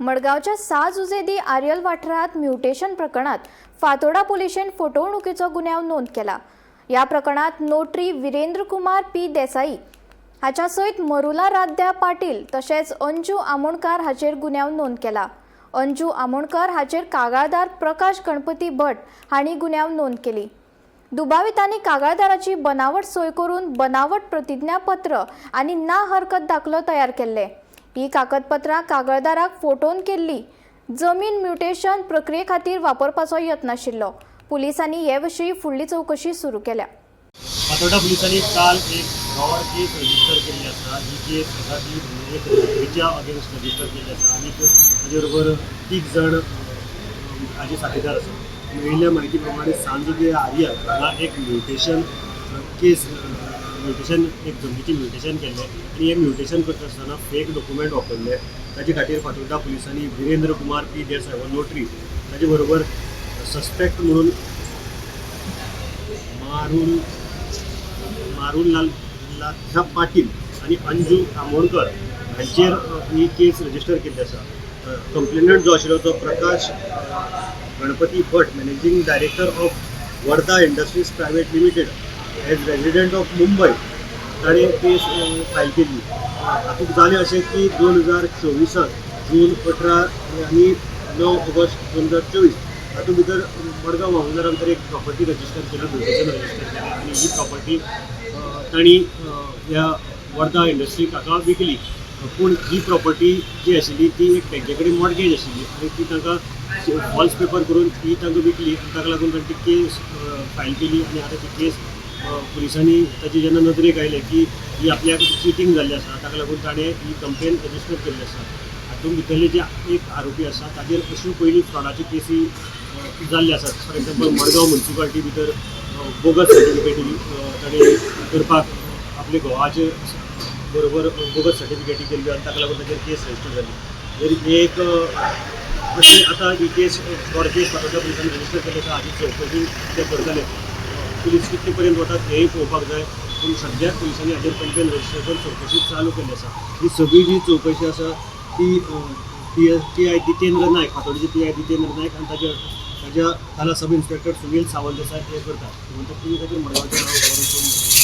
मडगांवच्या सा जुझे दी आर्यल वाठारांत म्युटेशन प्रकरणात फातोर्डा पुलिशेन फटवणुकीचो गुन्यांव नोंद केला. ह्या प्रकरणात नोटरी विरेंद्र कुमार पी देसाई हाच्या सयत मरुला राध्या पाटील तशेंच अंजू आमोणकार हाचेर गुन्यांव नोंद केला. अंजू आमोणकर हाचेर कागाळदार प्रकाश गणपती भट हांणी गुन्यांव नोंद केली. दुबावितांनी कागाळदाराची बनावट सोय करून बनावट प्रतिज्ञापत्र आनी ना हरकत दाखलो तयार केल्ले. ही कागदपत्रां कागाळदाराक फोटोवन केल्ली जमीन म्युटेशन प्रक्रिये खातीर वापरपाचो यत्न आशिल्लो. पुलिसांनी हे विशीं फुडली चवकशी सुरू केल्या. फातोर्डा पुलिसांनी काल एक फ्रॉड केस रजिस्टर केल्ली आसा. ही केस आसा ती एक नोटरीच्या अगेन्स्ट रजिस्टर केल्ली आसा आनी ताजे बरोबर तीग जाण हाजे साथीदार आसा. मेळिल्ल्या म्हायती प्रमाणे सांजुदे आर्यल हांगा एक म्युटेशन केस, म्युटेशन, एक जमनीचें म्युटेशन केल्लें आनी हें म्युटेशन करता आसतना फेक डॉक्युमेंट वापरले. ताजे खातीर फातोर्डा पुलिसांनी विरेंद्र कुमार पी देसाय हो नोटरी, ताजे बरोबर सस्पेक्ट म्हणून मारून लाल लाथ्या पाटील आनी अंजू आमोणकर हांचेर ही केस रजिस्टर केल्ली आसा. कंप्लेनंट जो आशिल्लो तो प्रकाश गणपती भट, Managing Director of Varda Industries Private Limited, as resident of Mumbai. ताणें केस फायल केल्ली. हातूंत जालें अशें की 2024सांत जून 18 आनी 9 ऑगस्ट 2024 हातूंत भितर मडगांव मामलेदारा भितर एक प्रॉपर्टी रजिस्टर केली, म्युटेशन रजिस्टर केलें आनी ही प्रॉपर्टी तांणी ह्या वर्धा इंडस्ट्री हाका विकली. पूण ही प्रॉपर्टी जी आशिल्ली ती एक बँके कडेन मॉर्गेज आशिल्ली आनी ती तांकां फॉल्स पेपर करून ती तांकां विकली आनी ताका लागून तांणी ती केस फायल केली. आनी आतां ती केस पुलिसांनी ताची जेन्ना नदरेक आयलें की ही आपल्याक चिटींग जाल्ली आसा, ताका लागून ताणें ही कंप्लेन रजिस्टर केल्ली आसा. हातूंत भितरले जे एक आरोपी आसा ताजेर अश्यो पयलीं फ्रॉडाच्यो केसी जाल्ल्यो आसात. फॉर एक्झाम्पल, मडगांव मुन्सिपालिटी भितर बोगस सर्टिफिकेटी ताणें करपाक आपले घोवाचे बरोबर बोगस सर्टिफिकेटी केल्ल्यो आनी ताका लागून ताचेर केस रजिस्टर जाली. जरी एक अशें आतां ही केस, फ्रॉड केस फातोर्डा पुलिसांनी रजिस्टर केल्ली आसा. हाजी चवकशी ते करतले. पुलीस कितले पर्यंत वतात हेंय पळोवपाक जाय, पूण सद्याक पुलिसांनी हाजेर कंप्लेन रजिस्टर करून चवकशी चालू केल्ली आसा. ही सगळी जी चवकशी आसा ती पी I Ditendra Naik, फातोर्डेचे पी I Ditendra Naik आनी ताज्या खाला सब इन्स्पेक्टर सुनील सावंत देसाय हे करतात. म्हणटा तुमी खातीर मडगांवचें नांव करून.